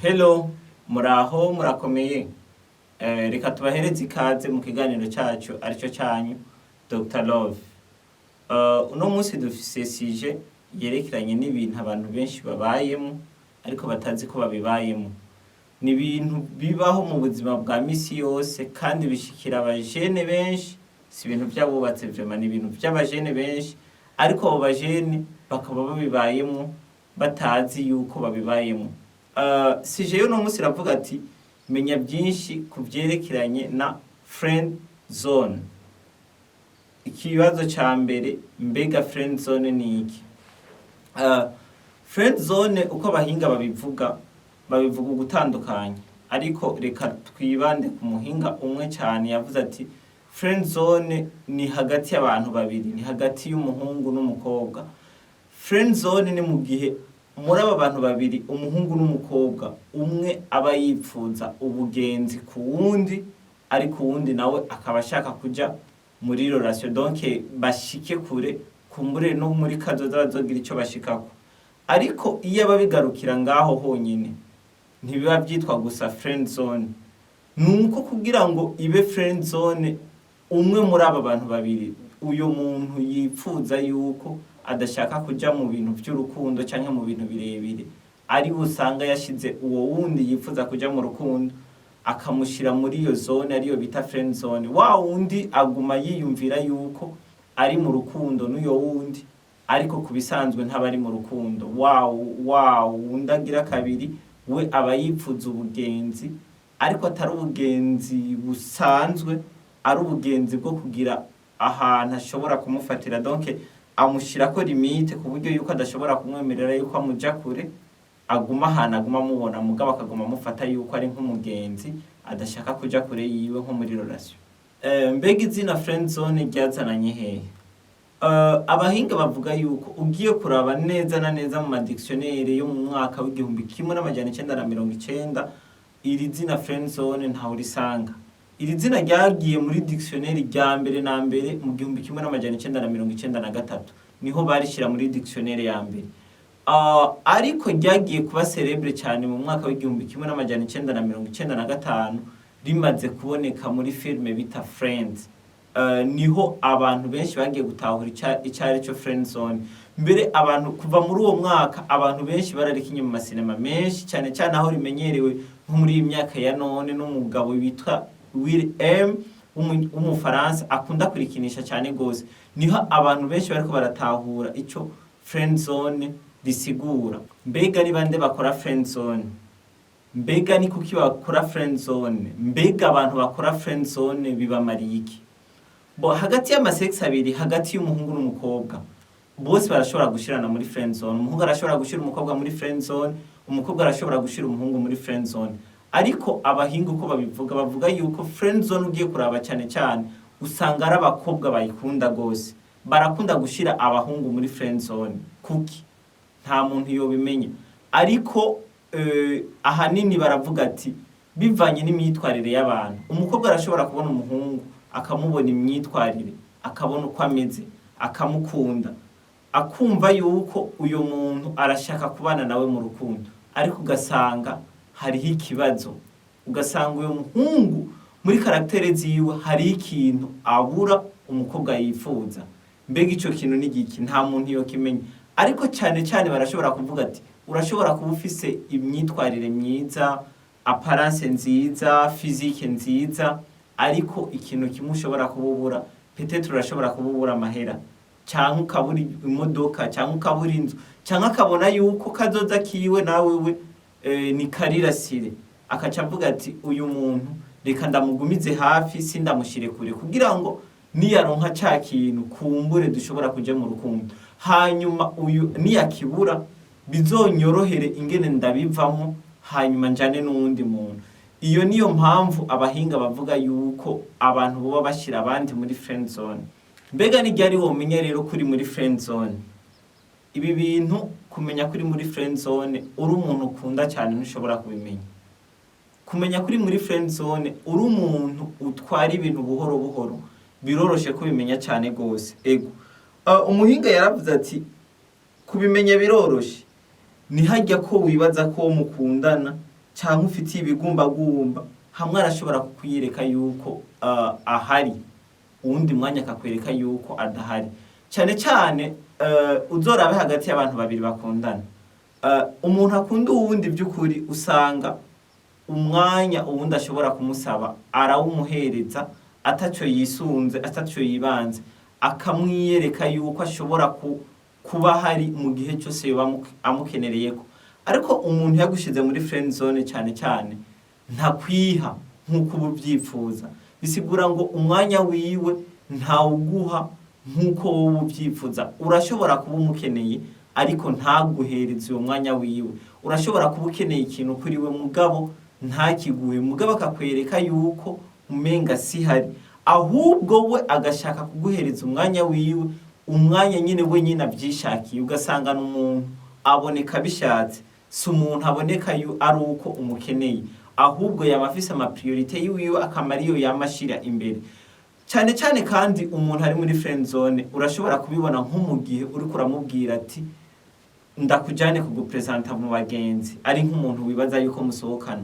Hello, muraho, murakomeye. Reka tubahereze ikaze mu kiganiro cyacu aricyo cyanyu Dr Love. Uno munsi dufise sujet yerekeranye n'ibintu abantu benshi babayemo ariko batazi ko babibayemo. Ni ibintu bibaho mu buzima bwa misi yose kandi bishikira abajene benshi. Si ibintu by'abubatse vraiment, ni ibintu by'abajene benshi, ariko abo bajene bakaba babibayemo batazi yuko babibayemo. Sujet y'uno munsi iravuga ati: "Menya byinshi ku vyerekeranye na friend zone." Ikibazo ca mbere: mbega friend zone ni iki? Friend zone, uko abahinga babivuga, babivuga ugutandukanya, ariko reka twibande ku muhinga umwe cyane. Yavuze ati: "Friend zone ni hagati y'abantu babiri, ni hagati y'umuhungu n'umukobwa." Friend zone ni mu gihe muri aba bantu babiri, umuhungu n'umukobwa, umwe aba yipfuza ubugenzi ku wundi, ariko uwundi nawe akaba ashaka kuja muri relation, donc bashike kure, kumbure no muri kazoza bazogira ico bashikako. Ariko iyo aba bigarukira ngaho honyine, ntibiba byitwa gusa friend zone. Nuko kugira ngo ibe friend zone, umwe muri aba bantu babiri, uyu muntu yipfuza yuko adashaka kuja mu bintu by'urukundo canke mu bintu birebire, ari usanga yashize uwo wundi yifuza kuja mu rukundo, akamushira muri iyo zone ariyo bita friend zone. Wa wundi aguma yiyumvira yuko ari mu rukundo n'uyo wundi, ariko ku bisanzwe ntaba ari mu rukundo. Wa wundi agira kabiri we aba yipfuza ubugenzi, ariko atari ubugenzi busanzwe, ari ubugenzi bwo kugira ahantu ashobora kumufatira, donc amushyirako limite ku buryo yuko adashobora kumwemerera yuko amuja kure, aguma ahantu aguma amubona, mugabo akaguma amufata yuko ari nk'umugenzi, adashaka kuja kure yiwe nko muri relation. Mbega izina friend zone ryazananye hehe? Abahinga bavuga yuko ugiye kuraba neza na neza mu ma dictionnaire yo mu mwaka w'1990, iri zina friend zone ntawe urisanga. Iri zina ryagiye muri dictionnaire rya mbere na mbere mu 1993, niho barishira muri dictionnaire ya mbere. Ariko ryagiye kuba célèbre cyane mu mwaka w'1995, rimaze kuboneka muri filime bita Friends. Niho abantu benshi bagiye gutahura icari cyo friend zone. Mbere abantu kuva muri uwo mwaka, abantu benshi bararikinye mu masinema menshi cyane cyane, aho rimenyerewe nko muri iyi myaka ya none n'umugabo witwa Will M w'Umufaransa akunda kurikinisha cyane gose. Niho abantu benshi bariko baratahura ico friend zone risigura. Mbega ni bande bakora friend zone? Mbega ni kuki bakora friend zone? Mbega abantu bakora friend zone bibamariye iki? Bo hagati y'ama sexes abiri, hagati y'umuhungu n'umukobwa, bose barashobora gushirana muri friend zone. Umuhungu arashobora gushira umukobwa muri friend zone, umukobwa arashobora gushira umuhungu muri friend zone. Ariko abahinga uko babivuga, bavuga yuko friend zone ugiye kuraba cyane cyane usanga ari abakobwa bayikunda gose, barakunda gushira abahungu muri friend zone. Kuki? Nta muntu yobimenya, ariko ahanini baravuga ati bivanye n'imyitwarire y'abantu. Umukobwa arashobora kubona umuhungu, akamubona imyitwarire, akabona uko ameze, akamukunda, akumva yuko uyu muntu arashaka kubana nawe mu rukundo, ariko ugasanga hariho ikibazo, ugasanga uyu muhungu muri caractère ziwe hariho ikintu abura umukobwa yifuza. Mbega ico kintu ni giki? Nta muntu yokimenya. Ariko cyane cyane barashobora kuvuga ati urashobora kuba ufise imyitwarire myiza, apparence nziza, physique nziza, ariko ikintu kimwe ushobora kuba ubura, peut-être urashobora kuba ubura amahera, cyangwa ukabura imodoka, cyangwa ukabura inzu, cyangwa akabona yuko kazoza kiwe nawe we ni karirasire, akaca avuga ati: "Uyu muntu reka ndamugumize hafi, sindamushyire kure, kugira ngo niyaronka ca kintu kumbure dushobora kuja mu rukundo, hanyuma uyu niyakibura bizonyorohere ingene ndabivamo, hanyuma njane n'uwundi muntu." Iyo niyo mpamvu abahinga bavuga yuko abantu boba bashyira abandi muri friend zone. Mbega ni ryari womenya rero kuri muri friend zone? Ibi bintu, kumenya kuri muri friend zone uri umuntu ukunda cyane, ntushobora kubimenya. Kumenya kuri muri friend zone uri umuntu utwara ibintu buhoro buhoro, biroroshe kubimenya cyane gose. Ego. Umuhinga yaravuze ati kubimenya biroroshe, nihajya ko wibaza ko mukundana cyangwa ufitiye ibigumbagumba, hamwe arashobora kukwiyereka yuko ahari, uwundi mwanya akakwereka yuko adahari. Cyane cyane uzorabe hagati y'abantu babiri bakundana, umuntu akunda uwundi by'ukuri usanga umwanya uwundi ashobora kumusaba arawumuhereza ataco yisunze, ataco yibanze, akamwiyereka yuko ashobora kuba hari mu gihe cyose yoba amukenereyeko. Ariko umuntu yagushize muri friend zone, cyane cyane ntakwiha nk'uko uba ubyifuza. Bisigura ngo umwanya wiwe ntawuguha nk'uko wowe ubyifuza. Urashobora kuba umukeneye ariko ntaguhereze uwo mwanya wiwe. Urashobora kuba ukeneye ikintu kuri we mugabo ntakiguhe, mugabo akakwereka yuko umenga si hari, ahubwo we agashaka kuguhereza umwanya wiwe, umwanya nyine we nyine abyishakiye. Ugasanga ni umuntu aboneka bishatse, si umuntu aboneka ari uko umukeneye, ahubwo yaba afise ama priorités yiwiwe, akamara iyo yama ashira imbere cyane cyane. Kandi umuntu ari muri friend zone urashobora kubibona nko mu gihe uriko uramubwira ati ndakujane kugupresenta mu bagenzi, ari nk'umuntu wibaza yuko musohokana,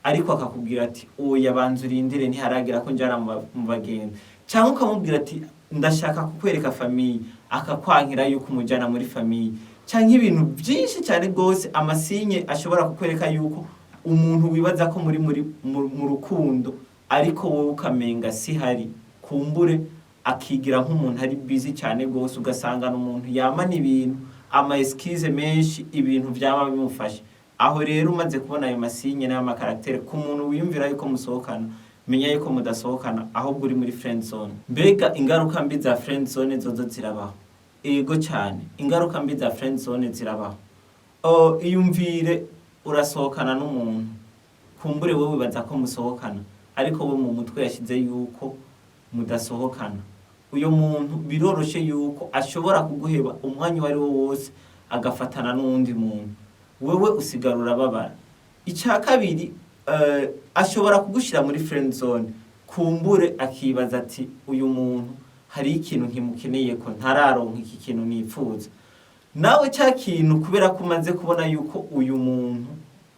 ariko akakubwira ati oya, banza urindire, ntiharagera ko njana mu bagenzi. Cyangwa ukamubwira ati ndashaka kukwereka famille, akakwankira yuko umujyana muri famille, cyangwa ibintu byinshi cyane rwose, ama signes ashobora kukwereka yuko umuntu wibaza ko muri mu rukundo ariko wowe ukamenga si hari. Kumbure akigira nk'umuntu ari busy cyane rwose, ugasanga ni umuntu yamana ibintu, ama excuses menshi, ibintu byaba bimufasha. Aho rero umaze kubona ayo ma signes n'ayo ma caractères ku muntu wiyumvira yuko musohokana, menya yuko mudasohokana, ahubwo uri muri friend zone. Mbega ingaruka mbi za friend zone zozo zirabaho? Ego cyane, ingaruka mbi za friend zone zirabaho. Iyumvire urasohokana n'umuntu, kumbure wowe wibaza ko musohokana, ariko we mu mutwe yashyize yuko mudasohokana. Uyo muntu biroroshe yuko ashobora kuguheba umwanya uwo ari wo wose agafatana n'uwundi muntu, wewe usigara urababara. Icya kabiri, ashobora kugushyira muri friend zone, kumbure akibaza ati uyu muntu hari ikintu nkimukeneye ko ntararonka iki kintu nipfuza. Nawe cya kintu, kubera ko umaze kubona yuko uyu muntu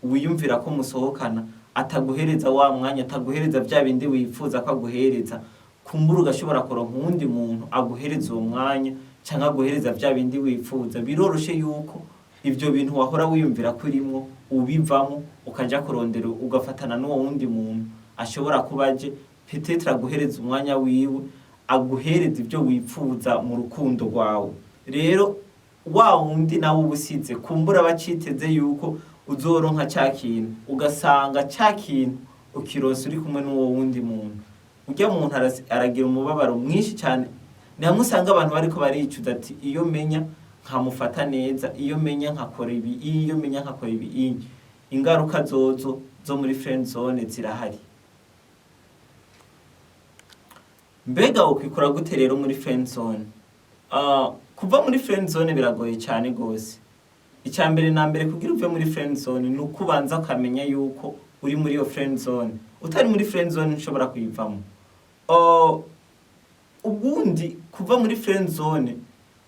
wiyumvira ko musohokana ataguhereza wa mwanya, ataguhereza bya bindi wifuza ko aguhereza, kumbura ugashobora kuronka uwundi muntu aguhereza uwo mwanya cyangwa aguhereza bya bindi wifuza. Biroroshe yuko ibyo bintu wahora wiyumvira ko urimwo ubivamo, ukajya kurondera ugafatana n'uwo wundi muntu ashobora kuba aje peut-être aguhereza umwanya wiwe, aguhereza ibyo wifuza mu rukundo rwawe. Rero wa wundi nawe uba usize, kumbura aba aciteze yuko uzoronka cya kintu, ugasanga cya kintu ukironsa uri kumwe n'uwo wundi muntu. Ujya muntu aragira umubabaro mwinshi cyane. Ni hamwe usanga abantu bariko baricuza ati iyo menya nkamufata neza, iyo menya nkakora ibi, iyo menya nkakora ibi. Ingaruka zozo zo muri friend zone zirahari. Mbega wokwikura gute rero muri friend zone? Kuva muri friend zone biragoye cyane gose. Icya mbere na mbere, kugira uve muri friend zone ni uko ubanza ukamenya yuko uri muri iyo friend zone. Utari muri friend zone ntushobora kuyivamo. Ubundi kuva muri friend zone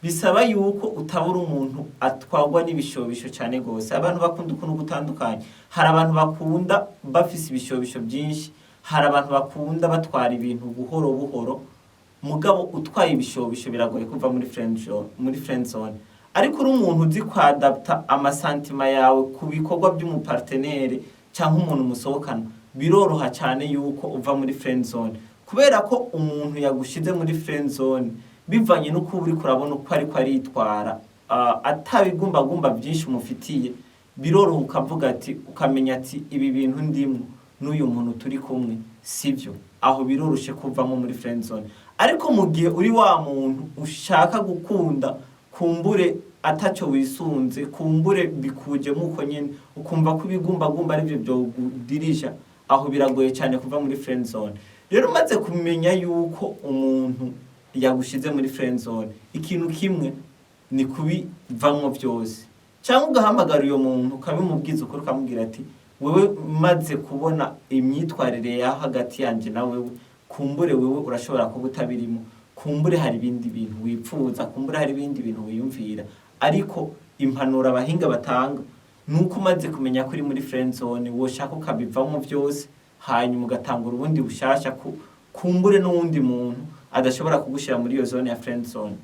bisaba yuko utabura umuntu atwagwa n'ibishobisho cyane gose. Abantu bakunda ukuntu gutandukanye. Hari abantu bakunda bafise ibishobisho byinshi, hari abantu bakunda batwara ibintu buhoro buhoro. Mugabo utwaye ibishobisho biragoye kuva muri friend zone, muri friend zone. Ariko uri umuntu uzi kwadapta ama sentiments yawe ku bikorwa by'umu partenaire cyangwa umuntu musohokana, biroroha cyane yuko uva muri friend zone, kubera ko umuntu yagushize muri friend zone, bivanye n'uko uba uriko urabona uko ariko aritwara, atabigumbagumba byinshi umufitiye, biroroha ukavuga ati, ukamenya ati ibi bintu ndimwo n'uyu muntu turi kumwe sibyo. Aho biroroshe kuvamo muri friend zone. Ariko mu gihe uri wa muntu ushaka gukunda, kumbure ataco wisunze, kumbure bikujemo uko nyene, ukumva ko ibigumbagumba arivyo vyogudirija, aho biragoye cyane kuva muri friend zone. Rero umaze kumenya yuko umuntu yagushize muri friend zone, ikintu kimwe ni kubivamwo byose, cyangwa ugahamagara uyo muntu ukabimubwiza ukuri, ukamubwira ati wewe maze kubona imyitwarire ya hagati yanje na wewe, kumbure wewe urashobora kuba utabirimo. Kumbure hari ibindi bintu wipfuza, kumbure hari ibindi bintu wiyumvira, ariko impanuro abahinga batanga nuko umaze kumenya ko uri muri friend zone, woshaka ukabivamo byose, hanyuma ugatangura ubundi bushasha, kumbure n'uwundi muntu adashobora kugushira muri iyo zone ya friend zone.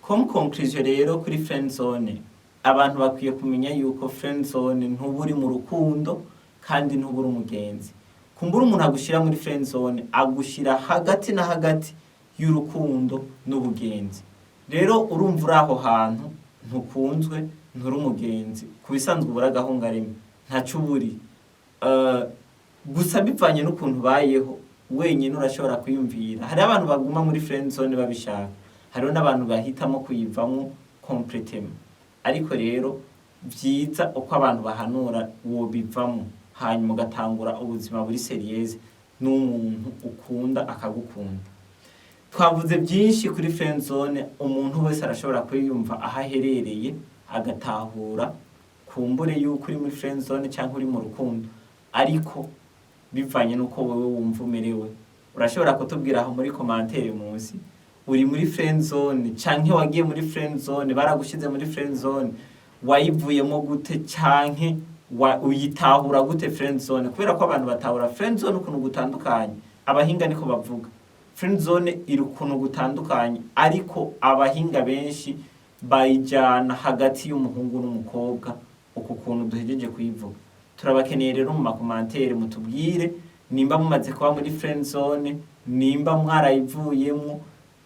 Comme conclusion rero kuri friend zone, abantu bakwiye kumenya yuko friend zone ntuba uri mu rukundo kandi ntuba uri umugenzi. Kumbura umuntu agushira muri friend zone agushira hagati na hagati y'urukundo n'ubugenzi. Rero urumva uri aho hantu, ntukunzwe, nturi umugenzi. Ku bisanzwe ubura agahunga rimwe, ntaco uba uri. Gusa bivanye n'ukuntu ubayeho wenyine, urashobora kwiyumvira. Hariho abantu baguma muri friend zone babishaka, hariho n'abantu bahitamo kuyivamwo complètement. Ariko rero vyiza uko abantu bahanura, wobivamwo hanyuma ugatangura ubuzima buri sérieuse n'umuntu ukunda akagukunda. Twavuze byinshi kuri friend zone. Umuntu wese arashobora kwiyumva aho aherereye, agatahura kumbure yuko uri muri friend zone cyangwa uri mu rukundo, ariko bivanye n'uko wowe wumva umerewe. Urashobora kutubwira aho muri commentaire munsi: uri muri friend zone canke wagiye muri friend zone, baragushize muri friend zone, wayivuyemo gute, canke uyitahura gute friend zone? Kubera ko abantu batahura friend zone ukuntu gutandukanye. Abahinga niko bavuga, friend zone iri ukuntu gutandukanye, ariko abahinga benshi bayijyana hagati y'umuhungu n'umukobwa uku kuntu duhejeje kuyivuga. Turabakeneye rero mu ma commentaires, mutubwire nimba mumaze kuba muri friend zone, nimba mwarayivuyemo,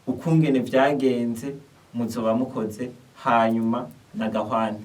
ukungene vyagenze. Muzoba mukoze. Hanyuma na gahwane.